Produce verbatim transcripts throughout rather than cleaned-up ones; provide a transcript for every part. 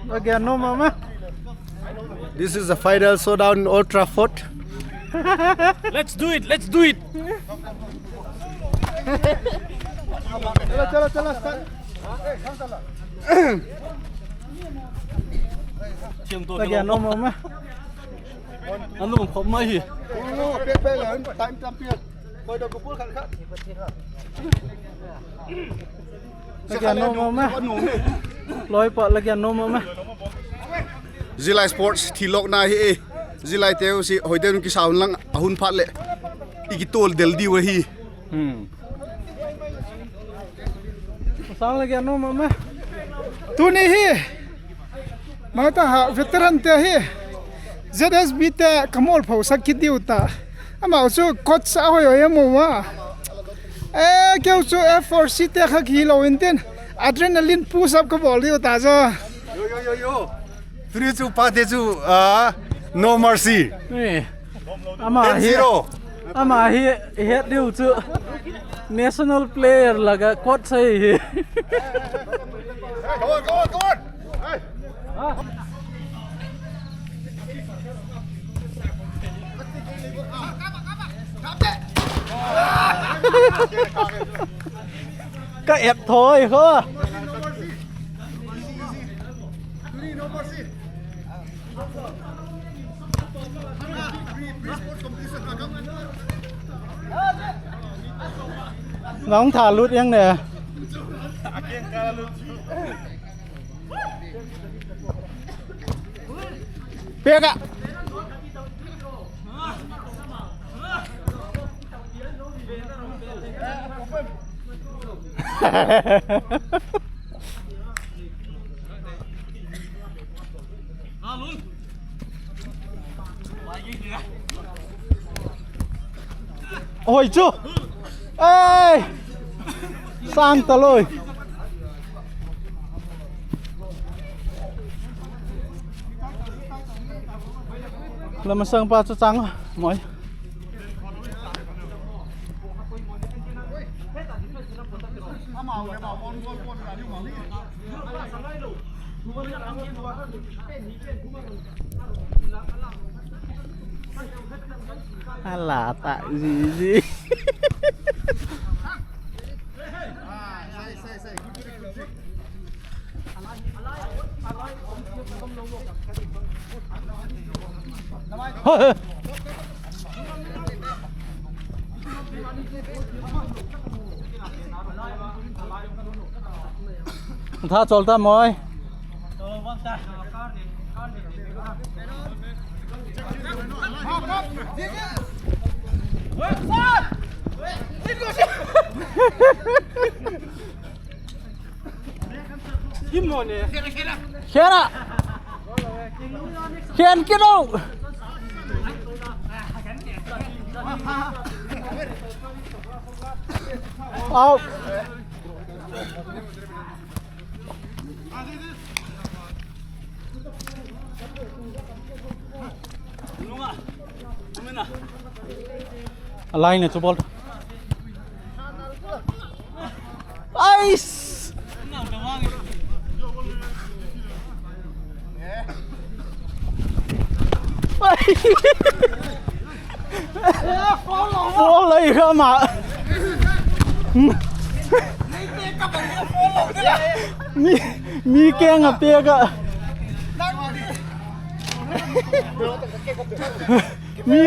Lagi anom mama. This is the final showdown in Old Trafford. Let's do it, let's do it. Chalo, chalo, chalo, start. Lagi anom mama. Anom khop mai hi. Time champion. Lagi anom mama. Loipa lagi anom mama. Zillai Sports thilok na hi e. Zillai teu si hoiteu kisaun lang ahun phat le. Ikitol del diu hi. Hmm. Sang lagi anom mama. Tuni hi. Mata ha veteran te hi. Z S B te kamol phau sak kit diu ta. Ama chu coach a hoi hoi mo ma. Eh, keu chu F four C te kha ki lo in tin. Adrenaline push up ka bol diu ta jo. Yo, yo, yo, yo. Tuni chu pa te chu, ah, no mercy. Eh. Ama hi, ten zero. Ama hi, het diu chu national player laga coach sai hi. Come on, come on, come on. Hey. Ka et thoi kho. Nong tha lut yang ne. Pek a. Oi chu. Ei! Sang ta loi. Lamasang pa chu chang moi. Ala ta zi zi. Tha chol ta moi. Khen a. Khen kit o. Out. A line chu bol. Ais! Foul lai kha ma. Mi, mi keng a pek a. Mi,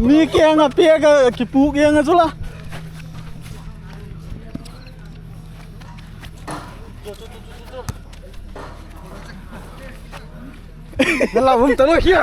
mi keng a pek a kipuk jeng a chu la. Nala um ta lou hia.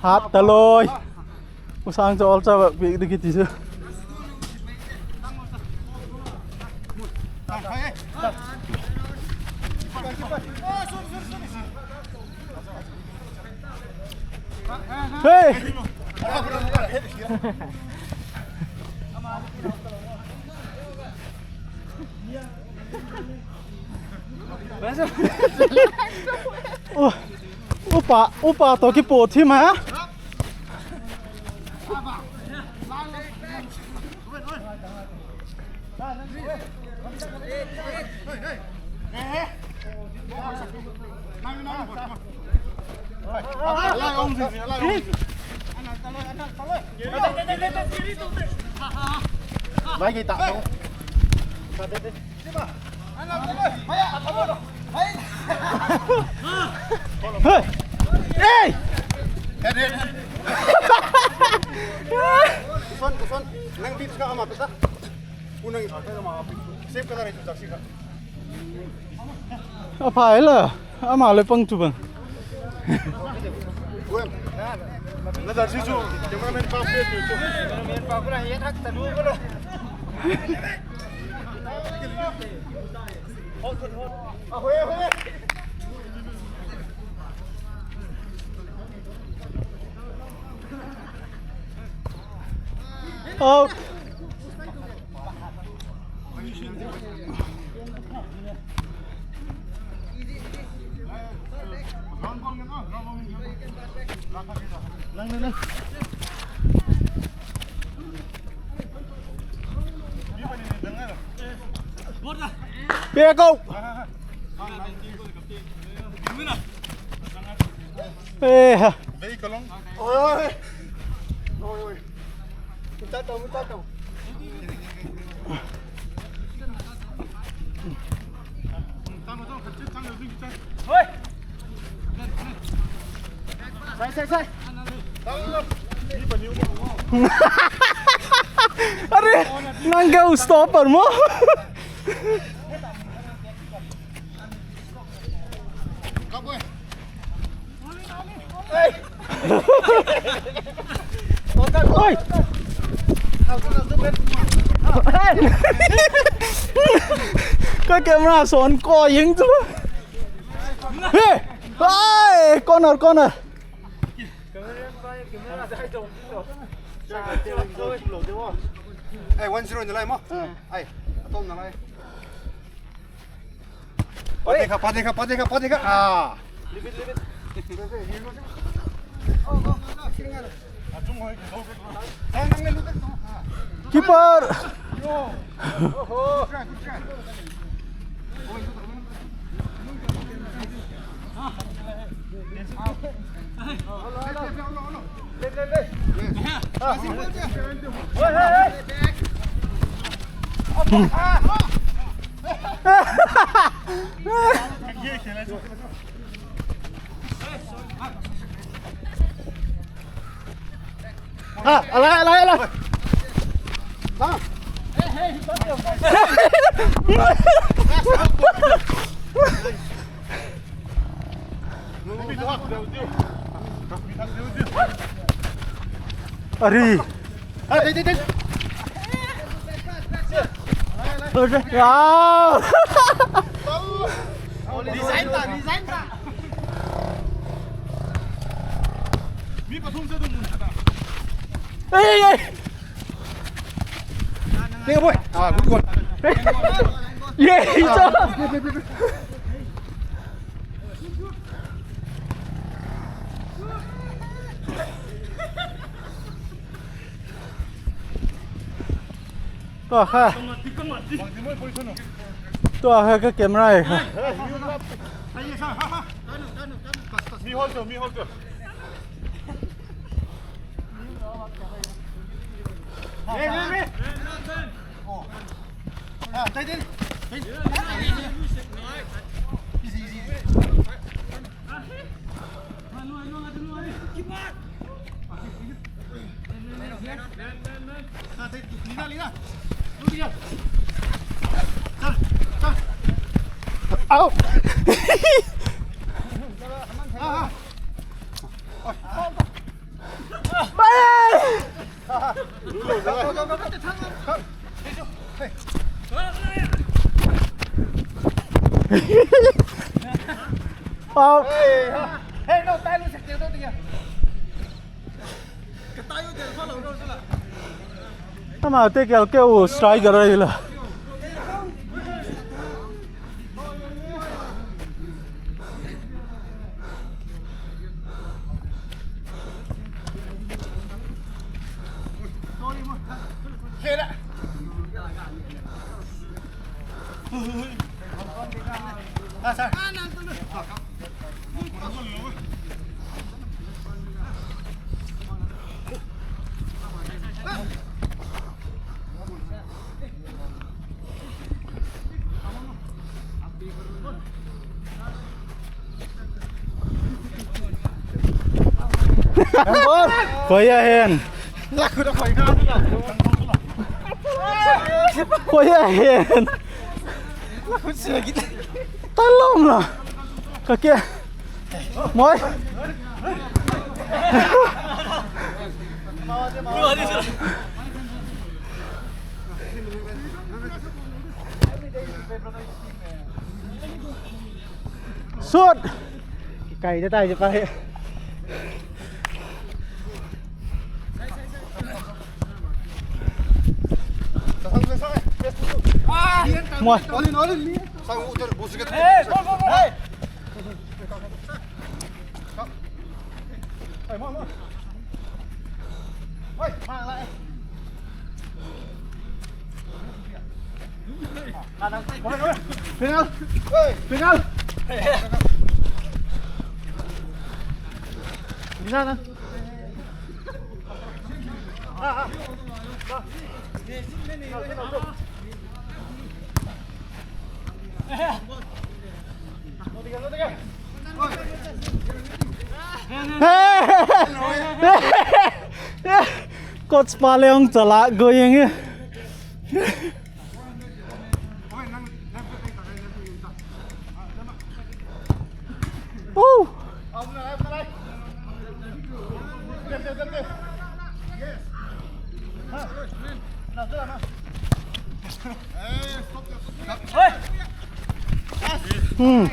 Hat taloi. Usang cho all cha bak pi dikit ti su. Hey! U-, upa, upa to kipo thim ha? Hey! Hey! Kuson, kuson. Nang beat ka ama pesa. Kunang isa ka ama. Save ka na rin sa sika. Aphai la, ama le pang chu bang. Na da si chu, cameraman pa pe chu. Cameraman pa ko la ye thak ta lu ko la. Out. Pia kau. Eh, ha. Oi, oi. Oi, oi. Mucha tau, mucha tau. Oi. Sai, sai, sai. Are, nang kau stopper mo. Oi. Ka camera son ko yeng chu. Hey! Ai, corner, corner. Ai, one zero ni lai mo. Ai, atom na lai. Padikha, padikha, padikha, padikha. Ah. Keeper. Ah, alai, alai, alai. Ah. Are. Ah, dei, dei, dei. Ah. Resign ta, resign ta. Mi pathum se dum mun ta. Hey, hey. Take a boy. Ah, good one. Yeah, he's up. Ah, good, good, good, good. Tua kha. Tua kha ka camera e kha. Au! Au! Ama te kel ke u striker ai la. Khoiya hen. Khoiya hen. Talom la. Ka ke. Moi. Shoot. Kai da tai je pa he. Moi. All in, all in. Pengal. Pengal. Bisa na. Coach pa le ong chala going. Woo! Hmm.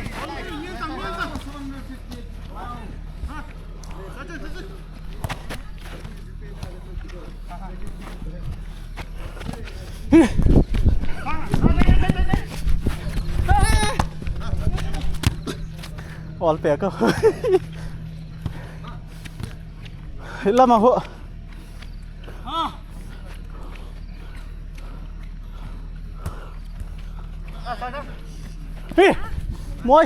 All pack. Lama ho. Hi. Moi.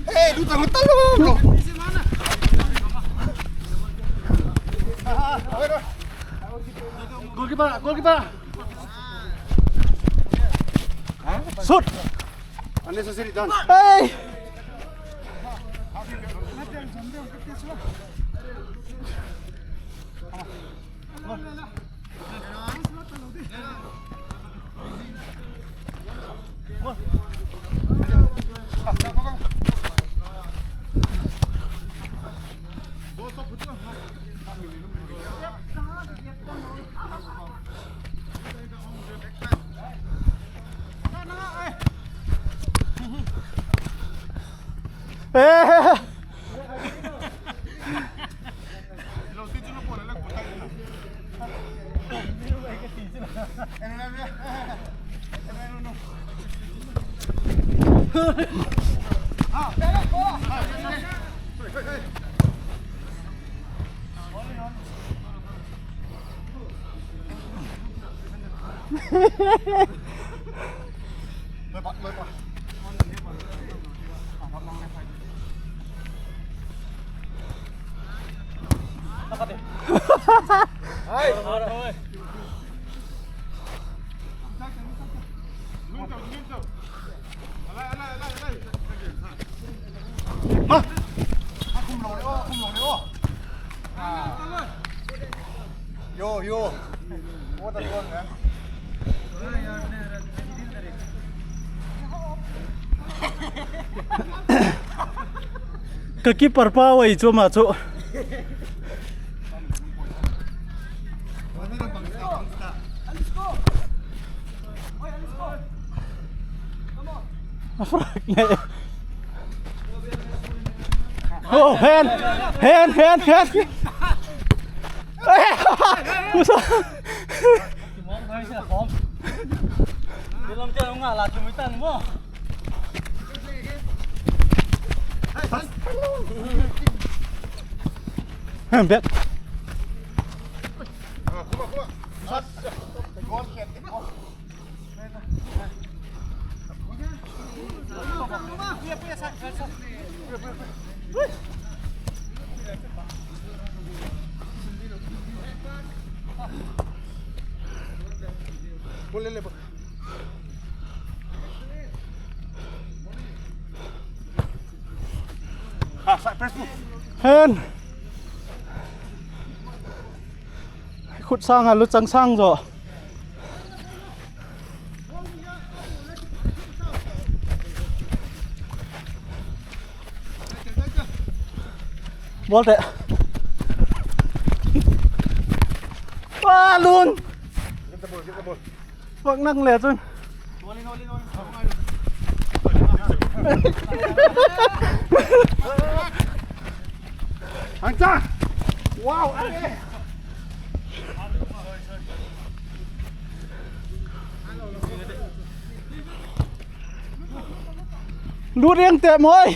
Hey, lu tang ta lu. Goalkeeper, goalkeeper. Shoot. Unnecessary dance. Hey. Eh. Yo, yo. What a goal, man. Ka keeper pa wai chu ma chu. Oh, hand, hand, hand, hand. Hand back. Hen. Khut sang a lut chang sang jo. Bol te. Wa lun. Get the ball, get the ball. Wak nang le chun. Hang cha. Wow, ale. Lut riang te moi.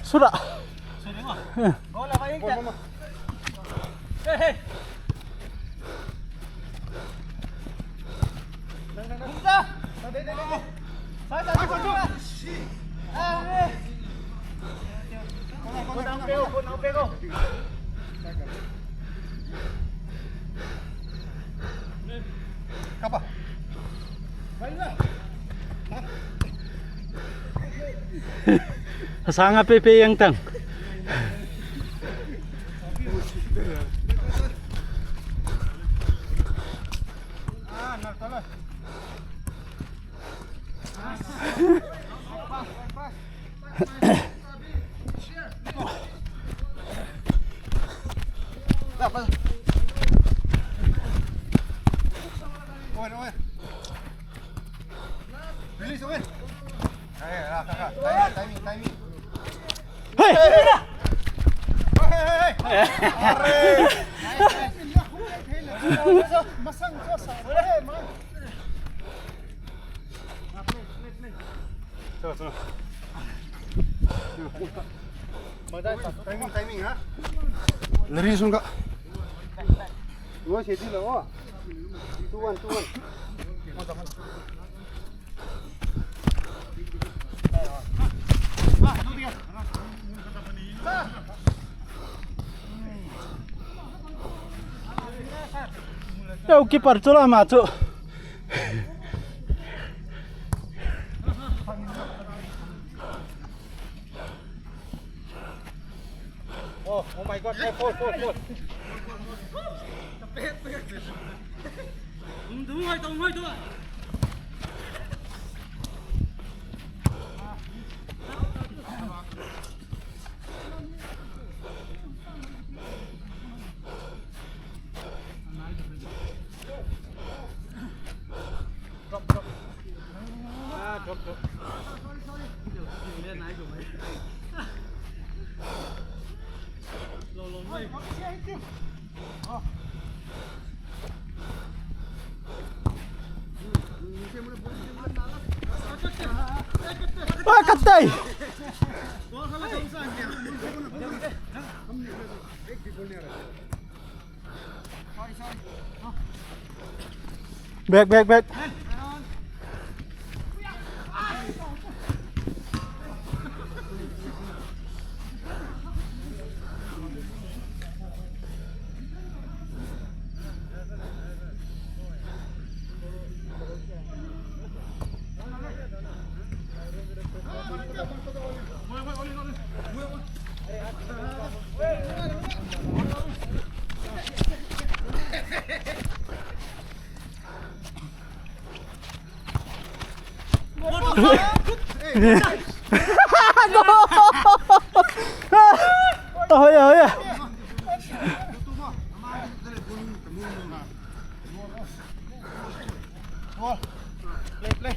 Sudah. Sanga pepe yang tang. Hey! Timing, timing, ha? Lari sun ka. Two one, two one. Eu keeper chu la ma chu. Oh, oh my God, hey, fall, fall, fall. Drop, drop. Ah, drop, drop. Oi, katai! Back, back, back. Ahoya, ahoya. Play, play.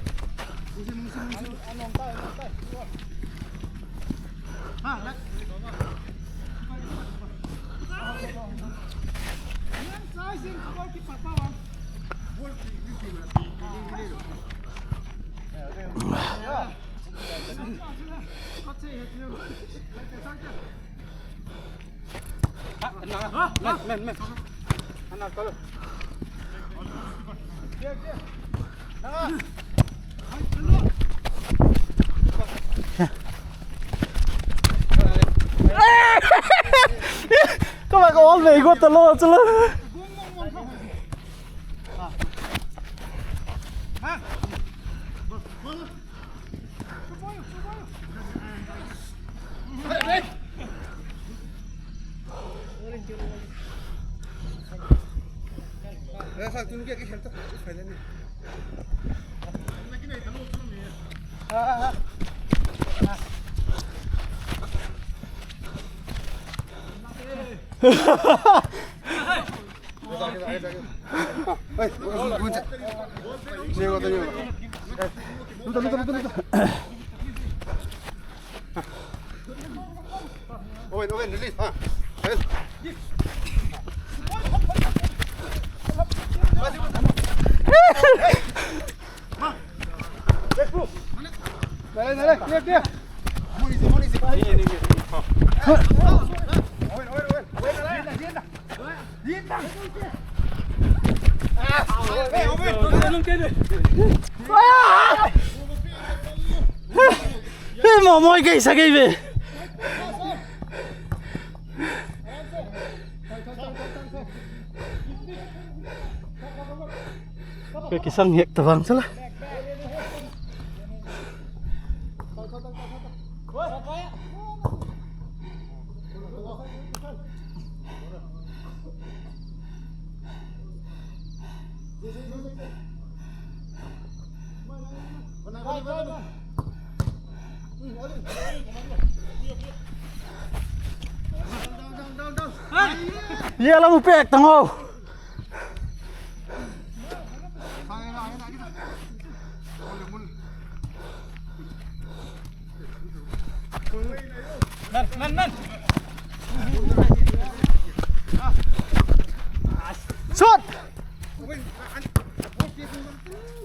Come on, all day, go to Lord, to Lord. Owen, Owen, release, ha. Owen. Let's move. Dale, dale, clear, clear. More easy, more easy. Owen, Owen, Owen. Hey, mo, mo, kei sa kei ve. Ka kisang hek ta vang sala. Ye la mu pek tang o. Men, men, men. Shoot!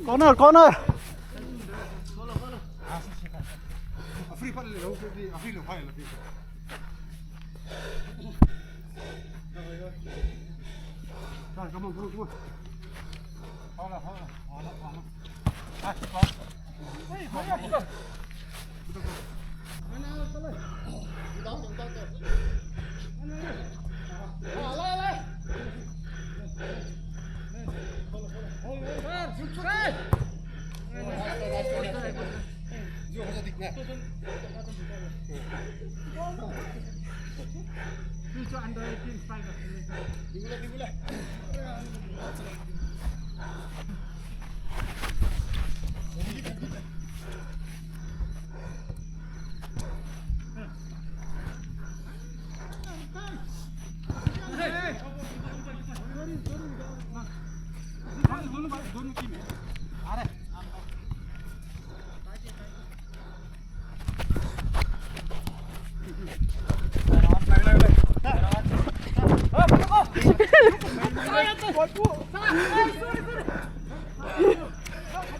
Corner, corner.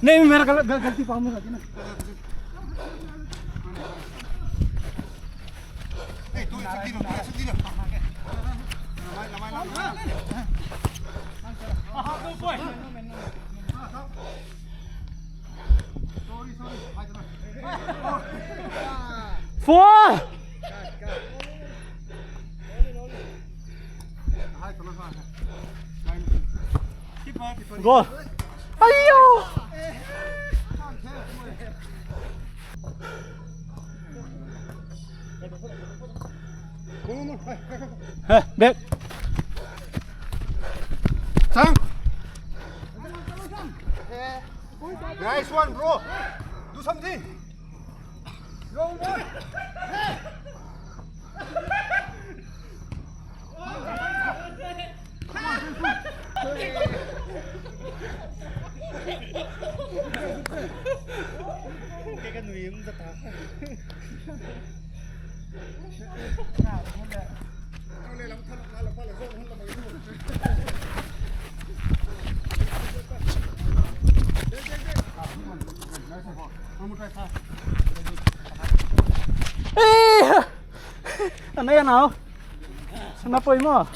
नहीं, मेरा गलत, गल-, गलती पाऊंगा ना। Four. Goal. Aiyo. He, back. Sang. Nice one, bro. Do something. Go, boy. Eh! Ano yan, oh? Sana po mo?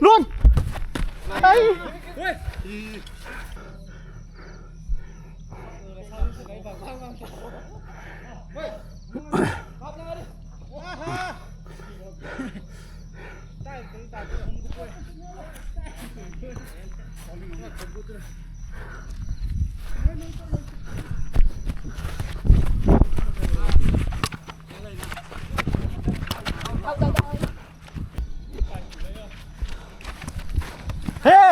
Lun! Ay! Hey! Hey!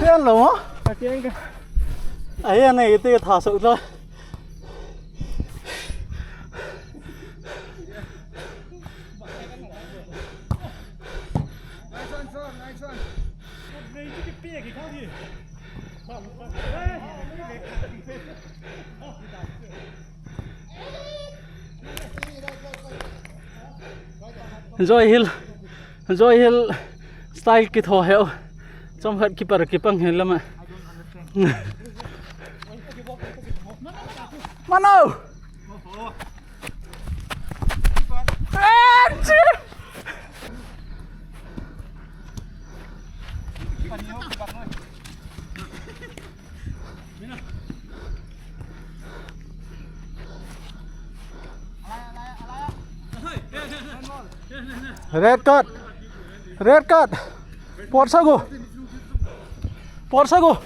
Hey, lo mo? Ayan na, ito yung taso ito. Nice one, son. Nice one. Joy Hill, Joy Hill style kitho heu. Chomkhat keeper kipang hi lama. Mano! Red card. Red card. Potsa go. Potsa go.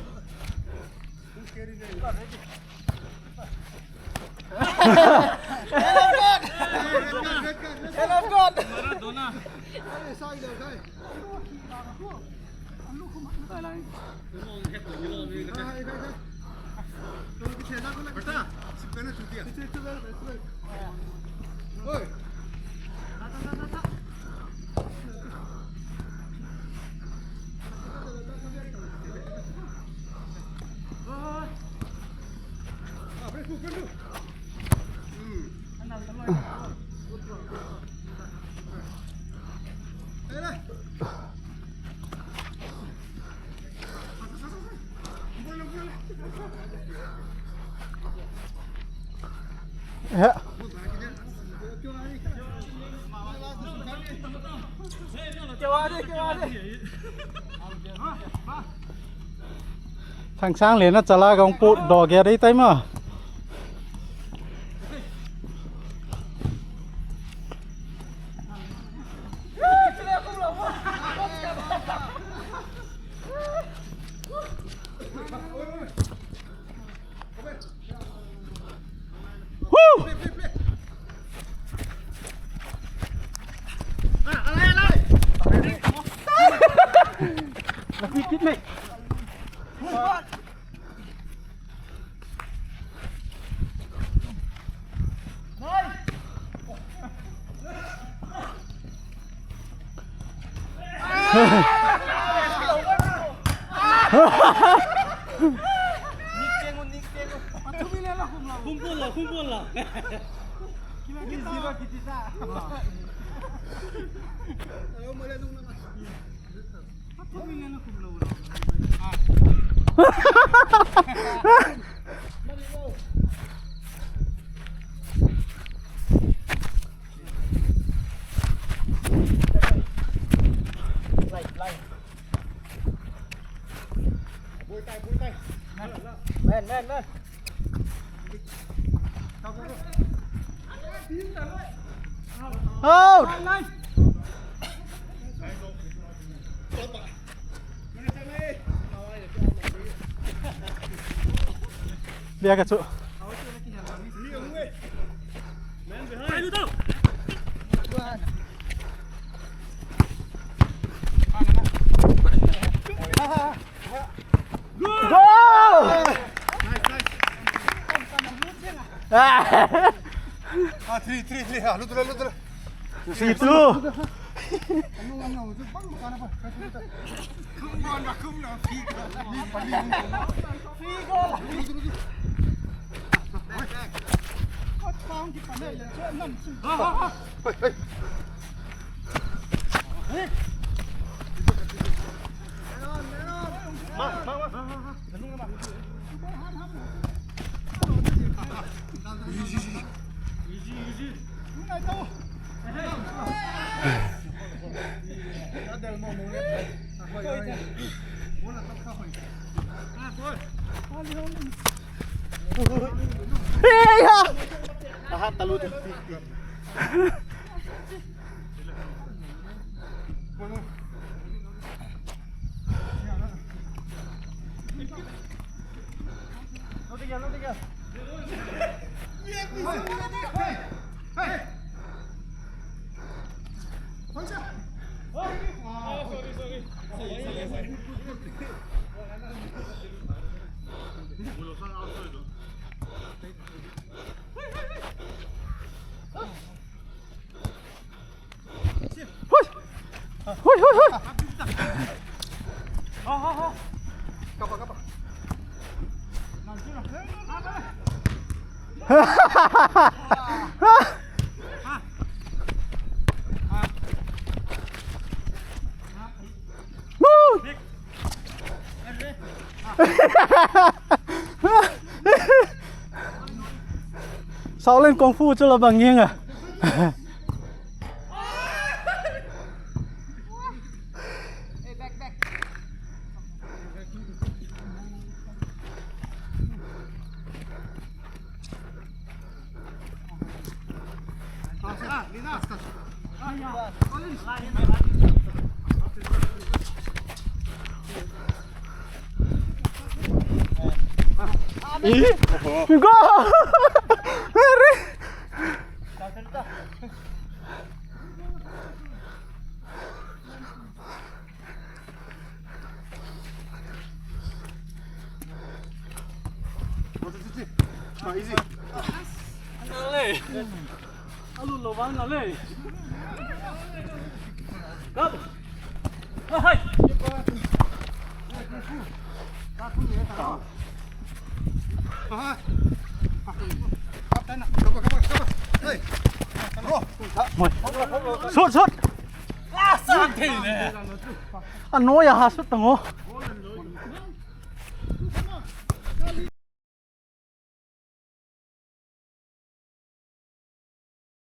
He. Thang sang le na chala gong pu do ge dei tai ma. Khum pon la, khum pon la. Out. Bia ka chu. Goal! Ah, three, three, three. Ah, lut, lut, lut. Three two. Hey, ya! Aha, talu tu. Hui, hui, hui. Woo! Shaolin Kung Fu chu la bang nge nga. Go! Very. Sut, sut. Anoi a ha sut tango.